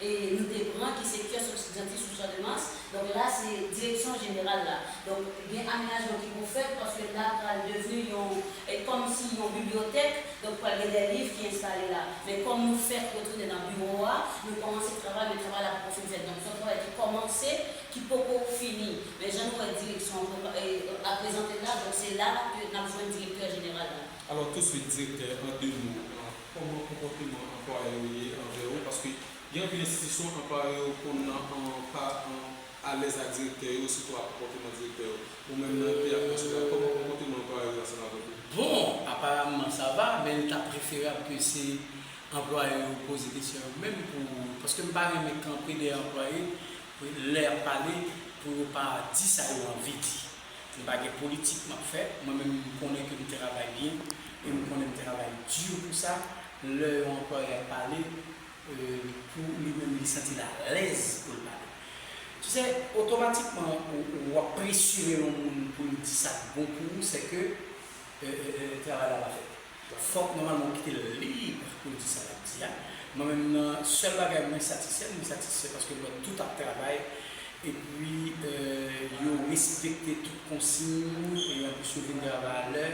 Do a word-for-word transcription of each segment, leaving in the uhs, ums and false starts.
E nou te pran, ki se Kiòs Oksidanti sou Champ de Mars. Donk la, se direksyon jeneral la. Donk, gen amenajman ki pou fèt, paske la pral devni yon, e kòmsi yon bibliyotèk, donk pral gen de liv ki enstale la. Men kòm nou fèk retounen nan biwo a, nou kòmanse travay, men travay la poko fin fèt. Donk, se yon travay ki kòmanse, ki poko fini. Men jan nou wè direksyon an prepa-, e, ap prezante l la, donk se la ke n ap jwenn direktè jeneral la. Alò, touswit, direktè, an de mo, kòman konpòteman anplwaye yo ye anvè ou? Paske gen anpil enstitisyon, anplwaye yo konn nan, an, pa, an, alèz ak direktè yo, sitou ak konpòteman direktè yo. Ou menm nan Teyat Nasyonal, kòman konpòteman anplwaye yo ansanm avèk ou? Bon, aparamman sa va, men li ta preferab ke se anplwaye yo poze kesyon yo menm pou, paske m pa renmen kanpe dèyè anplwaye lè y ap pale pou yo pa di sa yo anvi di. Se pa gen politik m ap fè. Mwen menm, m konnen ke m travay byen e m konnen m travay di pou sa. Lè yon anplwaye ap pale, e, pou li menm li santi l alèz pou l pale. Tu sais, otomatikman, ou, ou ap presire yon moun pou l di sa k bon pou ou, se ke, e, e, e, travay la pa fèt. Fòk nòmalman ou kite l lib pou l di sa l ap di a. Mwen menm nan sèl bagay mwen satisfè, mwen satisfè paske m wè tout ap travay, epi, e, yo respekte tout konsiy, e anplis yo vin travay alè,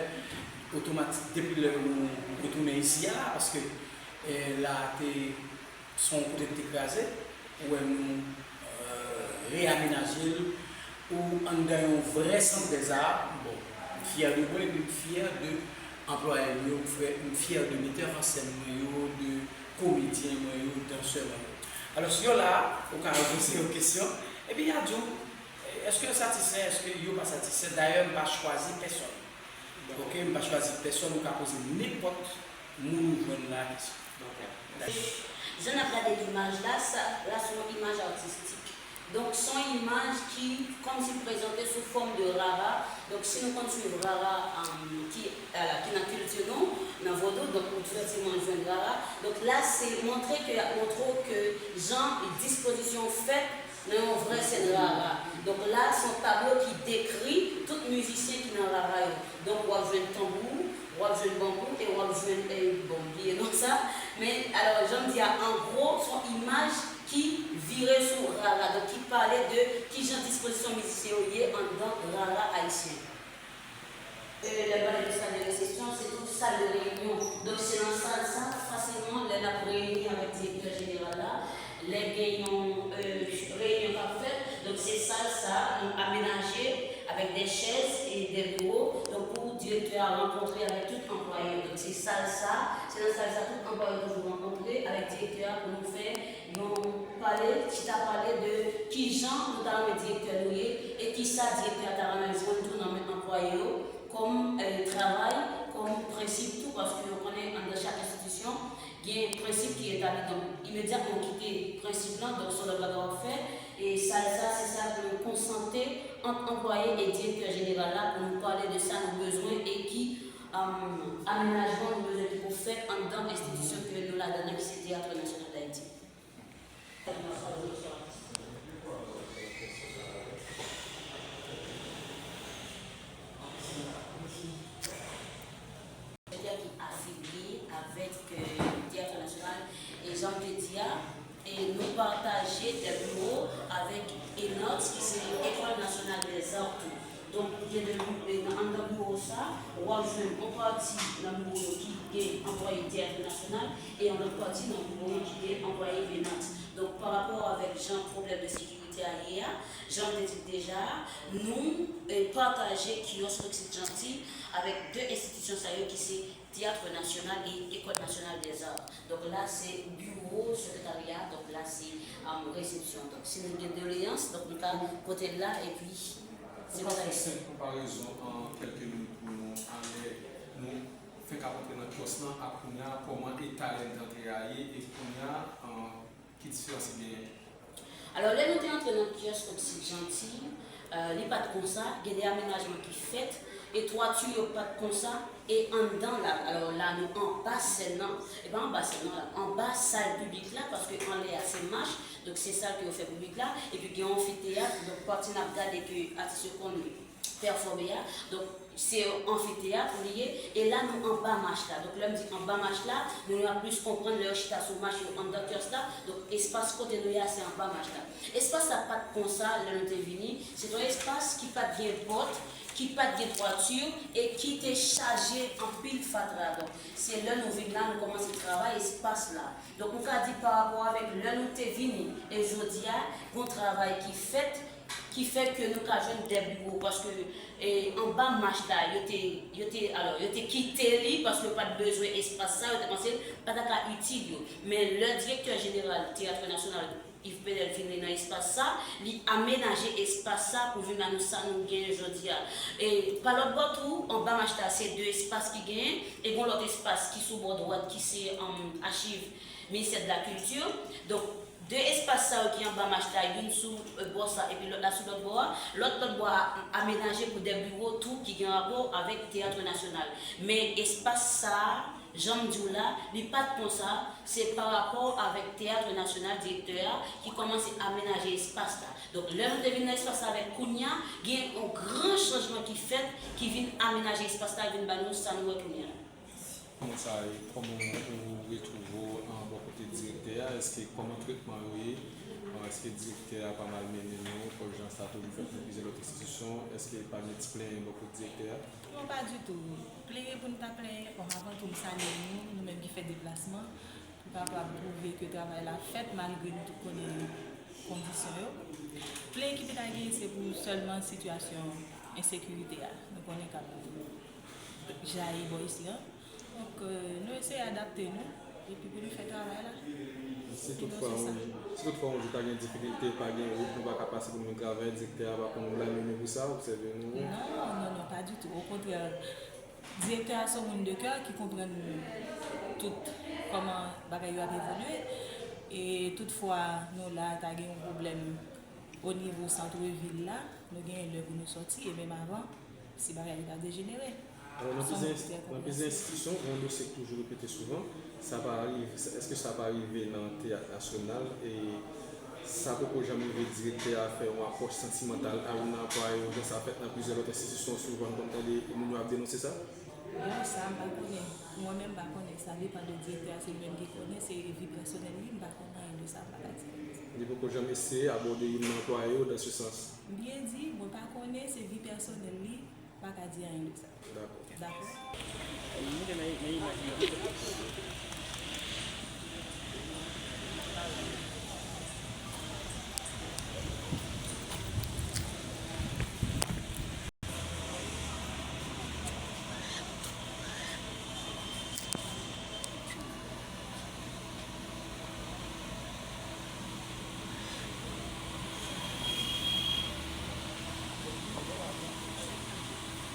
otomatik, depi lè nou retounen isi a la, paske, e, la te se yon kote ki te kraze, ou wè nou, e, reyamenaje l, ou anndan yon vrè sant dèza. Bon, m fyè de mwen, epi m fyè de anplwaye m yo, m frè, m fyè de metè an sèn mwen yo, de komedyen mwen yo, dansè mwen yo. Alò, si yo la, ou ka poze yo kesyon, epi y a di w, èske yo satisfè, èske yo pa satisfè. Dayè, m pa chwazi pèsonn. Ok, m pa chwazi pèsonn, ou ka poze nenpòt moun ou jwenn la kesyon. Jan n ap gade imaj la, sa la se yon imaj atistik. Donk, se yon imaj ki kòmsi prezante sou fòm de rara. Donk, si nou konn swiv rara, um, ki, euh, ki nan kilti nou, nan vodou, donk, ou dirèkteman jwenn rara. Donk, la, se montre ke, montre w ke jan dispozisyon fèt nan yon vrè sèn rara. Donk, la, se yon tablo ki dekri tout mizisyen ki nan rara yo. Donk, w ap jwenn tanbou, w ap jwenn banbou e w ap jwenn, e, bon, m bliye non sa. Men, alò, jan m di a, an gwo, se yon imaj ki vire sou rara, donk ki pale de kijan dispozisyon mizisyen yo ye anndan rara ayisyen. E, lè m pale de sal de resepsyon, se tou sal de reyinyon. Donk, se nan sal sa, fasilman, lè n ap reyini avèk direktè jeneral la, lè gen yon, e, reyinyon k ap fèt, donk se sal sa, nou amenaje avèk de chèz e de biwo, donk pou direktè a rankontre avèk tout anplwaye yo. Donk se sal sa, se nan sal sa tout anplwaye yo toujou rankontre avèk direktè a pou nou fè yon pale, chita pale de kijan nou ta renmen direktè nou ye e kisa direktè a ta renmen jwenn tou nan men anplwaye yo kòm, e, travay, kòm prensip tou, paske nou konnen anndan chak enstitisyon, gen prensip ki etabli. Donk, imedyatman w kite prensip lan, donk se yon lòt bagay w ap fè. E sal sa, se sal pou nou konsantre ant anplwaye e direktè jeneral la pou nou pale de sa nou bezwen e ki, um, amenajman nou bezwen ki pou fèt anndan enstitisyon ke nou ladan nan, ki se Teyat Nasyonal Dayiti. Ki afilye avèk, euh, Teyat Nasyonal, e jan m te di a, e nou pataje de biwo avèk ENART, ki se École Nationale des Arts tou. Donk, gen de, e nan, anndan biwo sa, w ap jwenn yon pati nan biwo yo ki gen anplwaye Teyat Nasyonal e yon lòt pati nan biwo yo ki gen anplwaye ENART. Donk, parapò avèk jan pwoblèm de sekirite a ye a, jan m te di l deja a, nou, e, pataje kiyòs Oksid Janti avèk de enstitisyon sa yo ki se Teyat Nasyonal e École Nationale des Arts. Donk la, se biwo sekretarya, donk la, se, um, resepsyon. Donk, si nou gen doleyans, donk nou ka pote l la, epi se konsa. Ou ka fè yon senp konparezon an kèlke minit pou nou, an lè nou fenk ap antre nan kiyòs lan, ak kounye a, kòman eta lè n te antre a ye, e kounye a, an, ki diferans ki genyen? Alò, lè nou te antre nan kiyòs Oksid Janti, euh, li pa t konsa, gen de amenajman ki fèt, e twati yo pa t konsa, e anndan la, alò la nou anba sèn nan, e pa anba sèn nan, anba sal piblik la, paske anlè a se mach, donk se sal ke yo fè piblik la, epi gen yon anfiteyat, donk pati n ap gade ke atis yo konn pèfòme a, donk Se yon anfiteyat li ye, e la nou anba mach la. Donk, lè m di anba mach la, moun yo ap plis konprann lè yo chita sou mach yo anndan kiòs la. Donk, espas kote nou ye a, se anba mach la. Espas la pa t konsa lè nou te vini. Se te yon espas ki pa t gen pòt, ki pa t gen twati, e ki te chaje anpil fatra. Donk, se lè nou vin la, nou kòmanse travay espas la. Donk, nou ka di pa rapò avèk lè nou te vini e jodi a, gon travay ki fèt, ki fè ke nou ka jwenn de biwo, paske, e, anba mach la, yo te, yo te, alò, yo te kite li, paske yo pa t bezwen espas sa, yo te panse l pa ta ka itil yo. Men lè direktè jeneral Teyat Nasyonal, Yves Pedel, vin nan espas sa, li amenaje espas sa pou vin ba nou sa nou genyen jodi a. E pa lòt bò tou, anba mach la, se de espas ki genyen, e gon lòt espas ki sou bò dwat, ki se, um, achiv Ministè de la Kilti. Donk, de espas sa yo ki anba mach la, youn sou, e, bò sa, epi lòt la sou lòt bò a. Lòt, lòt bò a amenaje pou de biwo tou ki gen rapò avèk Teyat Nasyonal. Men espas sa a, jan m di w la, li pa t konsa, se pa rapò avèk Teyat Nasyonal, direktè a, ki kòmanse amenaje espas la. Donk, lè nou te vin nan espas la avèk kounye a, gen yon gran chanjman ki fèt, ki vin amenaje espas la, vin ba nou sa nou wè kounye a. Kòman sa ye? Kòman ou retwouve w, an, bò kote direktè a? Èske kòman tretman yo ye? An, èske direktè a pa malmennen nou, kòm jan sa toujou fèt nan plizyè lòt enstitisyon? Èske pa gen ti plenyen bò kote direktè a? Non, pa ditou. Plenyen pou n ta plenyen, bon, avan tou, m salye nou, nou menm ki fè deplasman, pou kapab pwouve ke travay la fèt, malgre nou tout konnen kondisyon yo. Plenyen ki te ka genyen, se pou sèlman sitiyasyon ensekirite a. Nou konnen k ap jayi bò isi a. Donk, euh, nou eseye adapte nou, epi pou nou fè travay la. Si toutfwa, si toutfwa yon jou ta gen difikilte, pa gen wout, nou pa ka pase pou nou vin travay, direktè a pa konn malmennen nou pou sa, obsève nou? Non, non, non, pa ditou. Okontrè, direktè a se yon moun de kè ki konprann tout kòman bagay yo ap evolye. E toutfwa, nou la, ta gen yon pwoblèm o nivo sant vil la, nou gen lè pou nou sòti, e menm avan, si bagay yo ta dejenere. Alò, nan plizyè, nan plizyè enstitisyon, gen yon dosye ki toujou repete souvan, sa pa rive, èske sa pa rive nan Teyat Nasyonal, e sa poko janm rive direktè a fè yon apwòch santimantal a youn nan anplwaye yo, jan sa fèt nan plizyè lòt enstitisyon, souvan nou konn tande moun yo ap denonse sa? Bon, sa m pa konnen. Mwen menm m pa konnen. Sa depann de direktè a, se li menm ki konnen, se vi pèsonèl li, m pa konn anyen de sa, m pa ka di anyen de sa. Li poko janm eseye abòde youn nan anplwaye yo dans ce sens? M byen di, mwen pa konnen, se vi pèsonèl li, m pa ka di anyen de sa. Dakò. Dakò.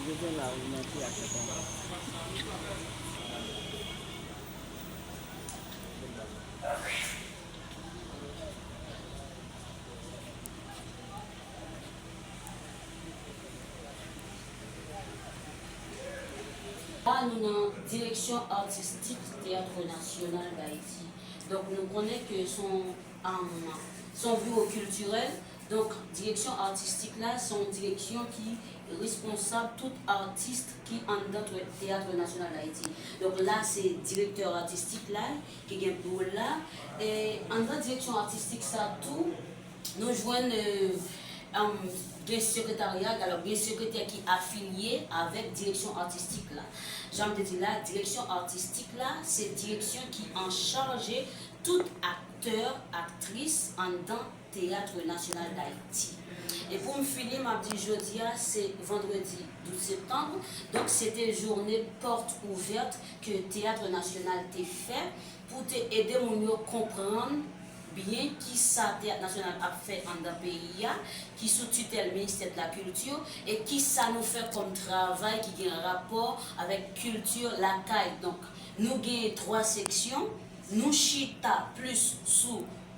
Yo gen la, ou nan teyat la kòman? La, nou nan direksyon atistik Teyat Nasyonal Dayiti. Donk, nou konnen ke se yon, um, se yon biwo kiltirèl. Donk, direksyon atistik la, se yon direksyon ki responsab tout atis ki anndan Teyat Nasyonal Dayiti. Donk, la, se direktè atistik la ki gen biwo l la. E anndan direksyon atistik sa tou, nou jwenn, e, um, gen sekretarya, alò, gen sekretè ki afilye avèk direksyon atistik la. Jan m te di la, direksyon atistik la, se direksyon ki an chaje tout aktè, aktris anndan Teyat Nasyonal Dayiti. E pou m fini, m ap di jodi a, se vandredi douz septanm, donk se te jounen pòt ouvèt ke Teyat Nasyonal te fè pou te ede moun yo konprann byen kisa Teyat Nasyonal ap fè anndan peyi a, ki sou titèl Ministè de la Kilti, e kisa nou fè kòm travay ki gen rapò avèk kilti lakay. Donk, nou genyen twa seksyon, nou chita plis sou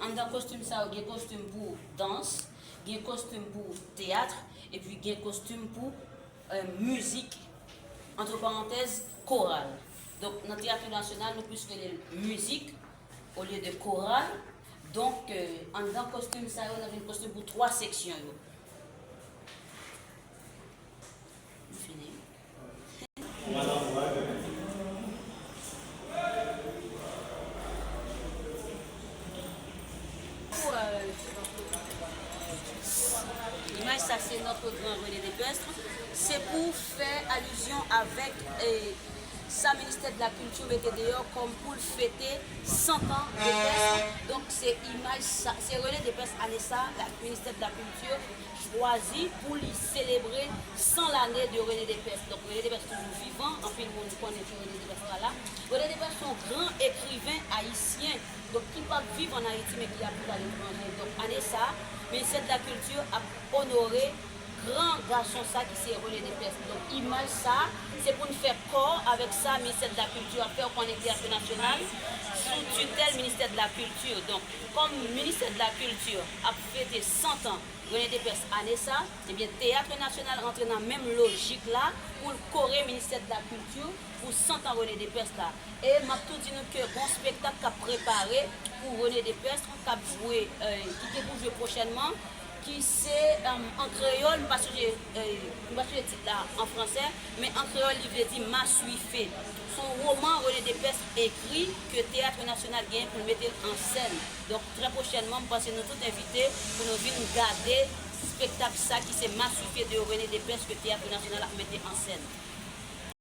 Anndan kostim sa yo, gen kostim pou dans, gen kostim pou teyat, epi gen kostim pou, eh, mizik, antre parantèz, koral. Donk, nan teyat nasyonal, nou plis rele l mizik olye de koral. Donk, eh, anndan kostim sa yo, n ap jwenn kostim pou twa seksyon yo. Nou fini. Imaj sa se Notre Grand René Dépestre. Se pou fè alizyon avèk, eh, sa ministè de la kilti mete deyò kòm pou l fete san tan Dépestre. Donk, se imaj sa, se René Dépestre ane sa, la, ministè de la kilti chwazi pou li selebre san lane de René Dépestre. Donk, René Dépestre toujou vivan, anpil moun konnen ke René Dépestre pa la. René Dépestre se yon gran ekriven ayisyen, donk ki p ap viv ann Ayiti, men ki ap viv aletranje. Donk, ane sa, ministè de la kilti ap onore gran gason sa ki se René Dépestre. Donk, imaj sa, se pou n fè kò avèk sa ministè de la kilti ap fè, ou konnen teyat nasyonal sou titèl ministè de la kilti. Donk, kòm ministè de la kilti ap fete san tan René Dépestre ane sa, ebyen, teyat nasyonal rantre nan menm lojik la pou l kore ministè de la kilti pou san tan René Dépestre la. E m ap tou di nou ke gon spektak k ap prepare pou René Dépestre, k ap jwe, eh, ki gen pou jwe pwochènman, ki se, eh, an kreyòl, m pa sonje, eh, m pa sonje tit la an fransè, men an kreyòl, li vle di Maswife. Se yon woman René Dépestre ekri ke Teyat Nasyonal genyen pou l mete l an sèn. Donk, trè pwochènman, m panse nou tout envite pou nou vin gade spektak sa ki se Maswife de René Dépestre ke Teyat Nasyonal ap mete an sèn.